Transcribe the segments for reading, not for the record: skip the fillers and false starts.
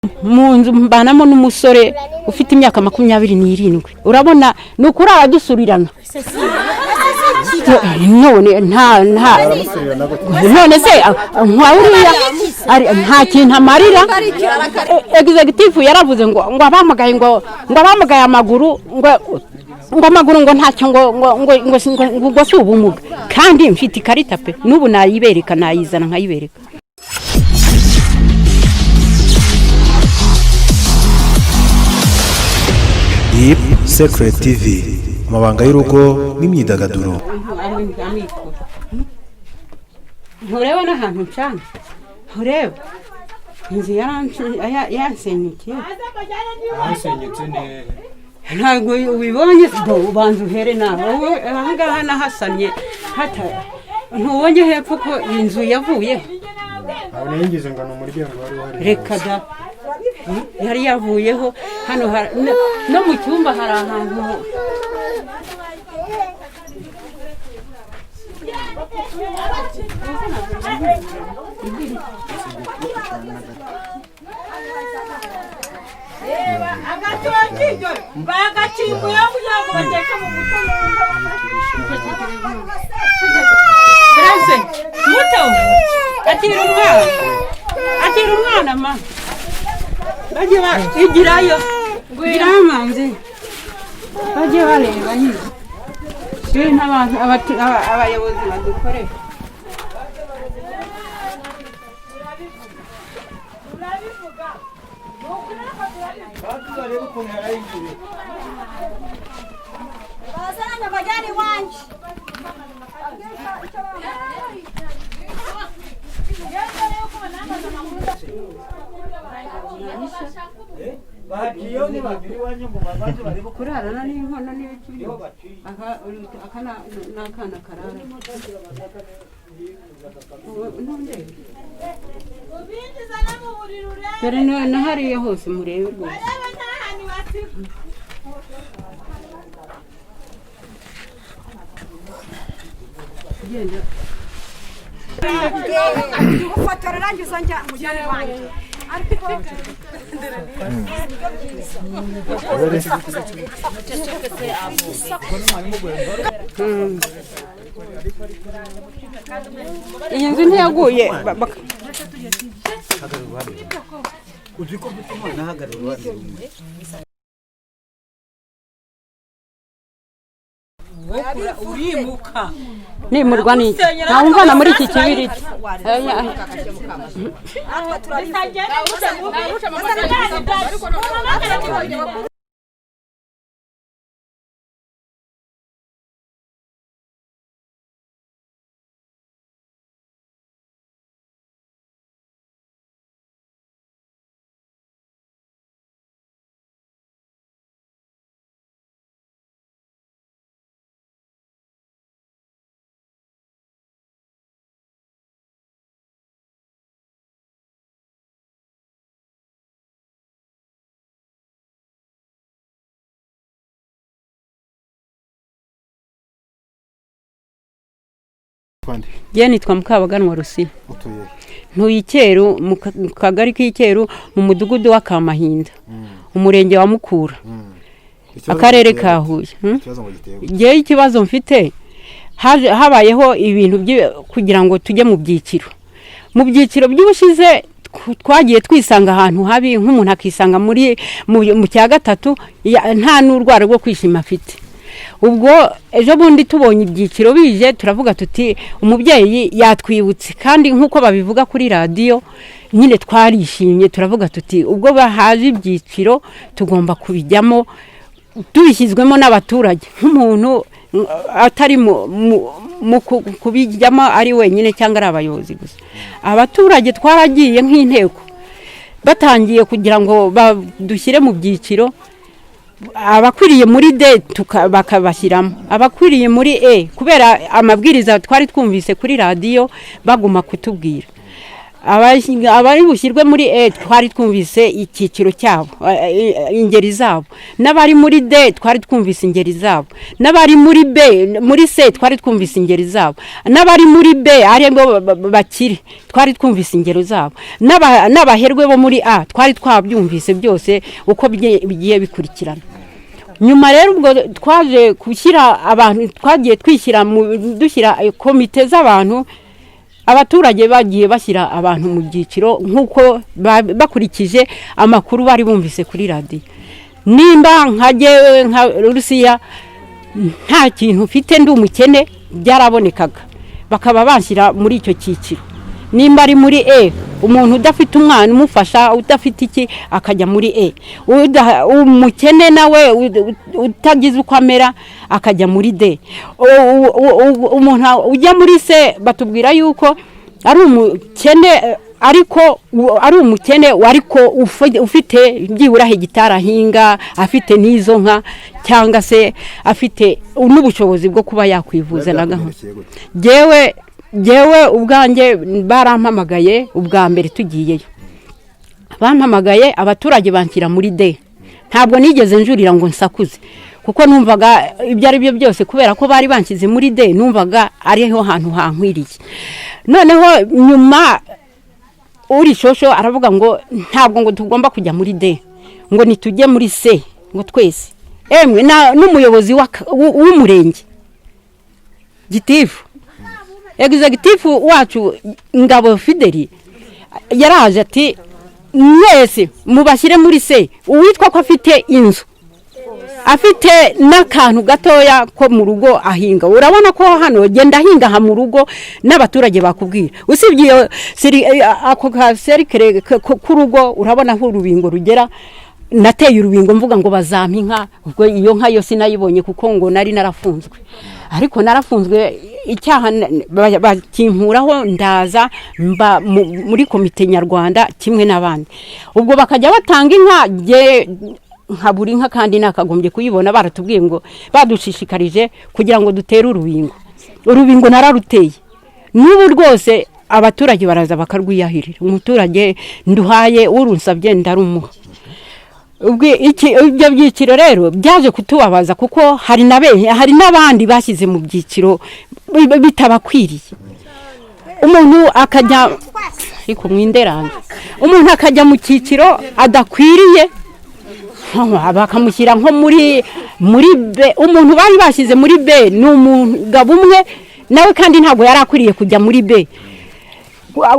Mu nzu mbanamo n'umusore ufite imyaka 27. Urabona ni ukuri aradusurirana. None nta none se nka uriya nta kintu amarira. Executive yaravuze ngo abamugaye, ngo abamugaye amaguru, ngo amaguru ngo ntacyo, ngo si ubumuga. Kandi mfite ikarita pe, n'ubu nayibereka, nayizana nkayibereka. Deep Secret TV, amabanga y'urugo n'imyidagaduro. Ntureba n'ahantu ncana, ntureba inzu yansenyukiye. Ahasenyutse ni hehe? Ntabwo ubibonye? Bo ubanza uhere nawe. Wowe ahangaha nahasannye hata ntubonye hepfo ko inzu yavuyeho? Aho nayingize ngo ni umuryango wari uhari. Reka da, yari yavuyeho. Hano no mu cyumba hari ahantu. Bagacimbuyeho kugira ngo bateke mu muto. Pereze muto, akira umwana, akira umwana ma, bajye igirayo, igirayo manzi, bajye bareba nyine ibintu abantu abayobozi badukorera. Bazana bajyana iwanjye. Kurarana n'inkono n'ibiki byose. Aka ni akana karara. Ubu ntundebe. Ubinjizana mu buriri urebe. Dore na hariya hose murebe rwose. Urebe nta hantu basiga. Genda. Ufotora urangiza njya mujyana iwanjye. Ariko Iyi nzu ntiyaguye. Urimuka. Nimurwa n'iki? Ntawumvana muri iki kibiriti. Njye nitwa Mukabaganwa Rusiya. Utuye? Ntuye Icyeru, mu kagari k'Icyeru, mu mudugudu wa Kamahinda, umurenge wa Mukura, akarere ka Huye. Ikibazo ngo giteye? Ngewe ikibazo mfite, habayeho ibintu kugira ngo tujye mu byiciro. Mu byiciro by'ubushize twagiye twisanga ahantu habi, nk'umuntu akisanga muri mu cya gatatu, nta n'urwara rwo kwishima afite. Ubwo ejo bundi tubonye ibyiciro bije, turavuga tuti umubyeyi yatwibutse, kandi nk'uko babivuga kuri radiyo nyine twarishimye, turavuga tuti ubwo bahaje ibyiciro tugomba kubijyamo tubishyizwemo n'abaturage, nk'umuntu atari mu kubijyamo ari wenyine cyangwa ari abayobozi gusa. Abaturage twaragiye nk'inteko, batangiye kugira ngo badushyire mu byiciro, abakwiriye muri D bakabashyiramo, abakwiriye muri E, kubera amabwiriza twari twumvise kuri radiyo baguma kutubwira. Abari bushyirwe muri E twari twumvise icyiciro cyabo, ingeri zabo, n'abari muri D twari twumvise ingeri zabo, n'abari muri B, muri C twari twumvise ingeri zabo, n'abari muri B aribo bakire twari twumvise ingero zabo, n'abaherwe bo muri A twari twabyumvise byose uko bigiye bikurikirana. Nyuma rero ubwo twaje gushyira abantu, twagiye twishyira dushyira komite z'abantu. Abaturage bagiye bashyira abantu mu byiciro nk'uko bakurikije amakuru bari bumvise kuri radiyo. Nimba nka jyewe, nka Rusiya, nta kintu mfite, ndi umukene, byarabonekaga bakaba bashyira muri icyo cyiciro. Nimba ari muri E, umuntu udafite umwana umufasha, udafite iki, akajya muri E. Umukene nawe utagize uko amera akajya muri D. Umuntu ujya muri C batubwira yuko ari umukene, ariko ari umukene ariko ufite byibura hegitari ahinga, afite n'izo nka, cyangwa se afite n'ubushobozi bwo kuba yakwivuza na gahunda. Jyewe ubwanjye barampamagaye ubwa mbere tugiyeyo, bampamagaye abaturage banshyira muri D. Ntabwo nigeze njurira ngo nsakuze, kuko numvaga ibyo ari byo byose, kubera ko bari banshyize muri D, numvaga ariho hantu hankwiriye. Noneho nyuma uri shosho aravuga ngo ntabwo ngo tugomba kujya muri D, ngo nitujye muri C ngo twese. Emwe n'umuyobozi w'umurenge, gitifu, executive wacu Ngabo Fideli, yaraje ati: "Mwese mubashyire muri C, uwitwa ko afite inzu, afite n'akantu gatoya ko mu rugo ahinga." Urabona ko hano genda ahinga aha mu rugo n'abaturage bakubwira, usibye iyo ako ka cercle k'urugo, urabona aho urubingo rugera. Nateye urubingo mvuga ngo bazampa inka. Ubwo iyo nka yo sinayibonye kuko ngo nari narafunzwe, ariko narafunzwe icyaha bakinkuraho, ndaza mba muri komite nyarwanda kimwe n'abandi. Ubwo bakajya batanga inka, jye nkabura inka kandi nakagombye kuyibona. Baratubwiye ngo badushishikarije kugira ngo dutere urubingo. Urubingo nararuteye, n'ubu rwose abaturage baraza bakarwiyahirira. Umuturage nduhaye urunsabye ndarumuha. Ubwo ibyo byiciro rero byaje kutubabaza, kuko hari n'abandi bashyize mu byiciro bitabakwiriye. Umuntu akajya, ariko mwinderanje, umuntu akajya mu cyiciro adakwiriye, bakamushyira nko muri B. Umuntu bari bashyize muri B ni umugabo umwe nawe, kandi ntabwo yari akwiriye kujya muri B.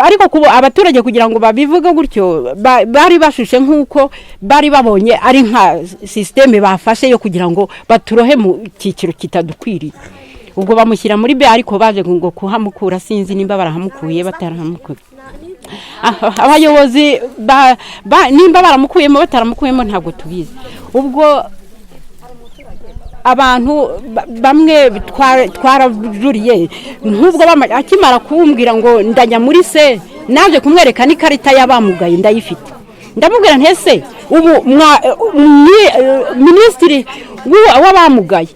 Ariko abaturage kugira ngo babivuge gutyo, bari bashushe nk'uko bari babonye ari nka système bafashe yo kugira ngo baturohe mu cyiciro kitadukwiriye. Ubwo bamushyira muri B, ariko baje ngo kuhamukura, sinzi nimba barahamukuye, batarahamukuye. Abayobozi nimba baramukuyemo, bataramukuyemo, ntabwo tubizi. Ubwo abantu bamwe twarajuriye. Nk'ubwo akimara kumbwira ngo ndajya muri C, naje kumwereka n'ikarita y'abamugaye ndayifite. Ndamubwira ntese ubu minisitiri w'abamugaye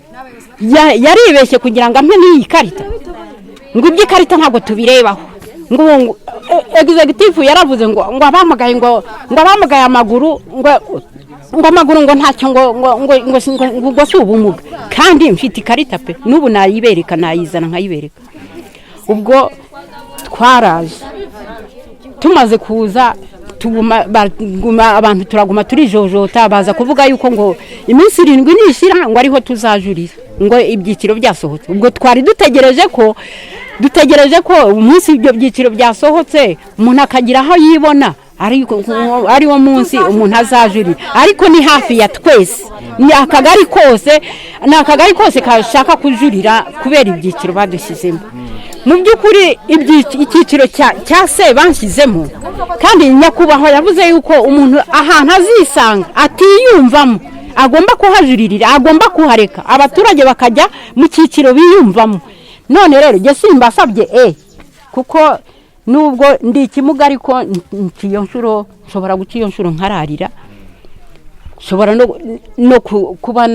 yaribeshye kugira ngo ampe n'iyi karita? Ngo iby'ikarita ntabwo tubirebaho, ngo ubu executive yaravuze ngo abamugaye, ngo abamugaye amaguru, ngo amaguru ngo ntacyo, ngo si ubumuga, kandi mfite ikarita pe. N'ubu nayibereka, nayizana nkayibereka. Ubwo twaraje, tumaze kuza tuguma, baguma abantu, turaguma turijojota. Baza kuvuga yuko ngo iminsi 7 nishira ngo ariho tuzajurira, ngo ibyiciro byasohotse. Ubwo twari dutegereje ko umunsi ibyo byiciro byasohotse, umuntu akagira aho yibona, ariko ari wo munsi umuntu azajurira. Ariko ni hafi ya twese, ni akagari kose, ni akagari kose kashaka kujurira kubera ibyiciro badushyizemo. Mu by'ukuri icyiciro cya C banshyizemo, kandi nyakubahwa yavuze yuko umuntu ahantu azisanga atiyumvamo agomba kuhajuririra, agomba kuhareka, abaturage bakajya mu cyiciro biyumvamo. None rero jye simbasabye E, kuko nubwo ndi ikimuga, ariko nca iyo nshuro, nshobora guca iyo nshuro nkararira, nshobora no kuba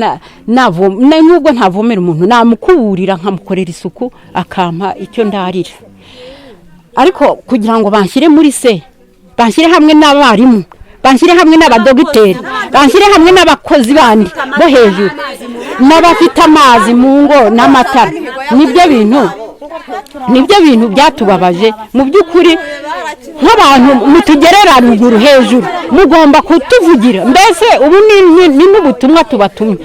nubwo ntavomera umuntu, namukuburira, nkamukorera isuku, akampa icyo ndarira. Ariko kugira ngo banshyire muri se, banshyire hamwe n'abarimu, banshyire hamwe n'abadogiteri, banshyire hamwe n'abakozi bandi bo hejuru n'abafite amazi mu ngo n'amatara, nibyo bintu byatubabaje mu by'ukuri. Nk'abantu mutugerera ruguru hejuru, mugomba kutuvugira. Mbese ubu ni n'ubutumwa tubatumye.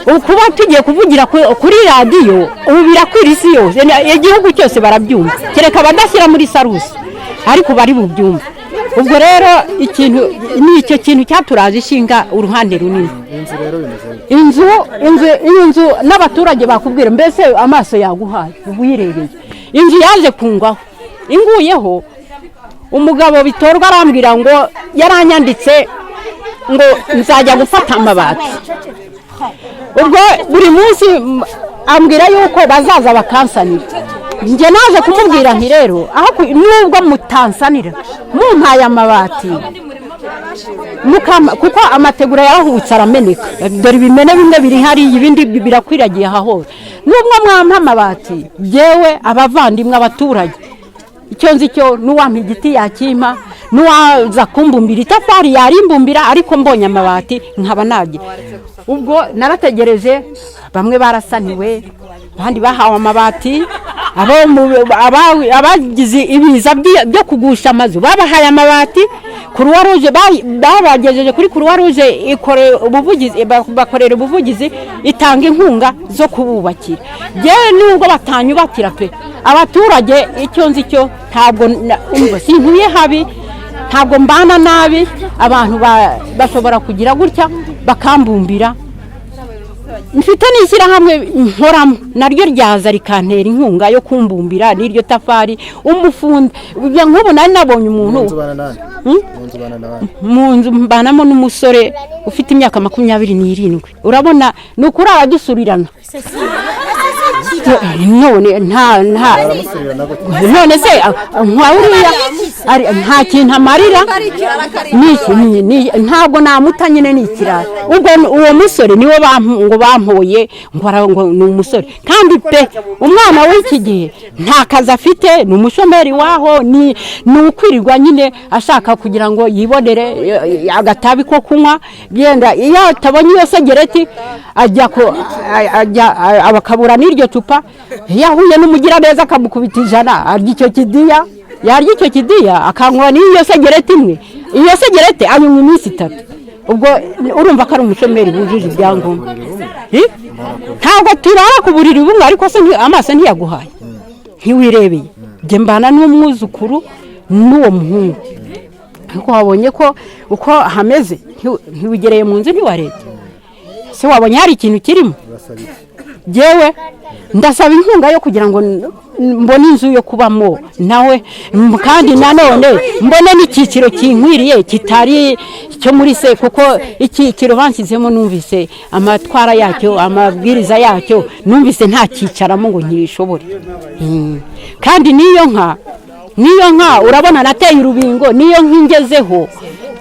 Ubu kuba tugiye kuvugira kuri radiyo, ubu birakwira isi yose, igihugu cyose barabyumva, kereka abadashyira muri sarusi, ariko bari bubyumva. Ubwo rero ikintu ni icyo kintu cyaturaje ishinga uruhande runini. Inzu rero bimeze bite? Inzu, iyi nzu n'abaturage bakubwira, mbese amaso yaguhaye uba uyirebeye. Inzu yaje kungwaho, inguyeho umugabo Bitorwa arambwira ngo yaranyanditse ngo nzajya gufata amabati. Ubwo buri munsi ambwira yuko bazaza bakansanira. Njye naje kumubwira nti: "Rero aho nubwo mutansanira, mumpaye amabati kuko amategura yarahubutse arameneka, dore ibimene bimwe biri hariya, ibindi birakwiragiye aha hose. Nubwo mwampa amabati, yewe abavandimwe, abaturage, icyo nzi cyo n'uwampa igiti yakimpa, n'uwaza kumbumbira itafari yarimbumbira, ariko mbonye amabati nkaba nagira." Ubwo narategereje, bamwe barasaniwe, abandi bahawe amabati, abagize ibiza byo kugusha amazu babahaye amabati. Croix Rouge babagejeje kuri Croix Rouge, ikore ubuvugizi, bakorera ubuvugizi, itanga inkunga zo kububakira. Yewe nubwo batanyubakira pe, abaturage icyo nzi cyo ntabwo umva, sintuye habi, ntabwo mbana nabi. Abantu bashobora kugira gutya bakambumbira. Mfite n'ishyirahamwe nkoramo, naryo ryaza rikantera inkunga yo kumbumbira n'iryo tafari. Umufundi nk'ubu nari nabonye umuntu. Mu nzu ubana nande? Hmm? Mu nzu ubana n'abandi? Mu nzu mbanamo n'umusore ufite imyaka 27. Urabona ni ukuri aradusurirana none nta Baramusurirana gute? None se nka uriya nta kintu amarira. Ntabwo namuta nyine, ni ikirara. Ubwo uwo musore niwe ngo bampoye ngo ni umusore, kandi pe umwana w'iki gihe nta kazi afite, ni umushomeri waho, ni ukwirirwa nyine ashaka kugira ngo yibonere agatabi ko kunywa. Yenda iyo atabonye iyo segereti ajya ko ajya akabura n'iryo cupa. Iyo ahuye n'umugiraneza akamukubita 100, arya icyo kidiya, yarya icyo kidiya akanywa n'iyo segereti imwe. Iyo segereti anywa iminsi 3. Ubwo urumva ko ari umushomeri wujuje ibyangombwa. Ntabwo turara ku buriri bumwe, ariko se amaso ntiyaguhaye, ntiwirebeye? Njye mbana n'umwuzukuru n'uwo muhungu, ariko wabonye ko uko hameze, ntiwigereye mu nzu, ntiwarebye se wabonye hari ikintu kirimo? Urasaba iki? Yewe ndasaba inkunga yo kugira ngo mbone inzu yo kubamo nawe, kandi nanone mbone n'icyiciro kinkwiriye kitari icyo muri se, kuko icyiciro banshyizemo numvise amatwara yacyo, amabwiriza yacyo, numvise ntacyicaramo ngo nkishobore. Kandi niyo nka urabona nateye urubingo, niyo nkingezeho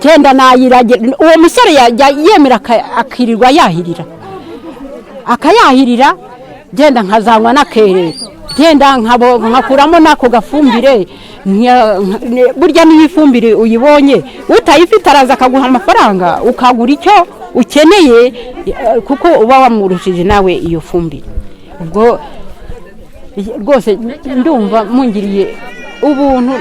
genda nayiragira. Uwo musore yajya yemera akirirwa yahirira, akayahirira, genda nkazanywa n'akerera, genda nkakuramo n'ako gafumbire. Burya niyo ifumbire uyibonye, utayifite araza akaguha amafaranga ukagura icyo ukeneye, kuko uba wamurushije nawe iyo fumbire. Ubwo rwose ndumva mungiriye ubuntu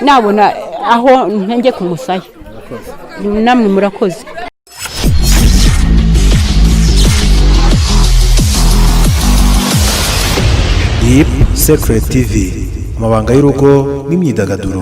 nabona aho ntenge ku musaya. Namwe murakoze. Deep Secret TV, amabanga y'urugo n'imyidagaduro.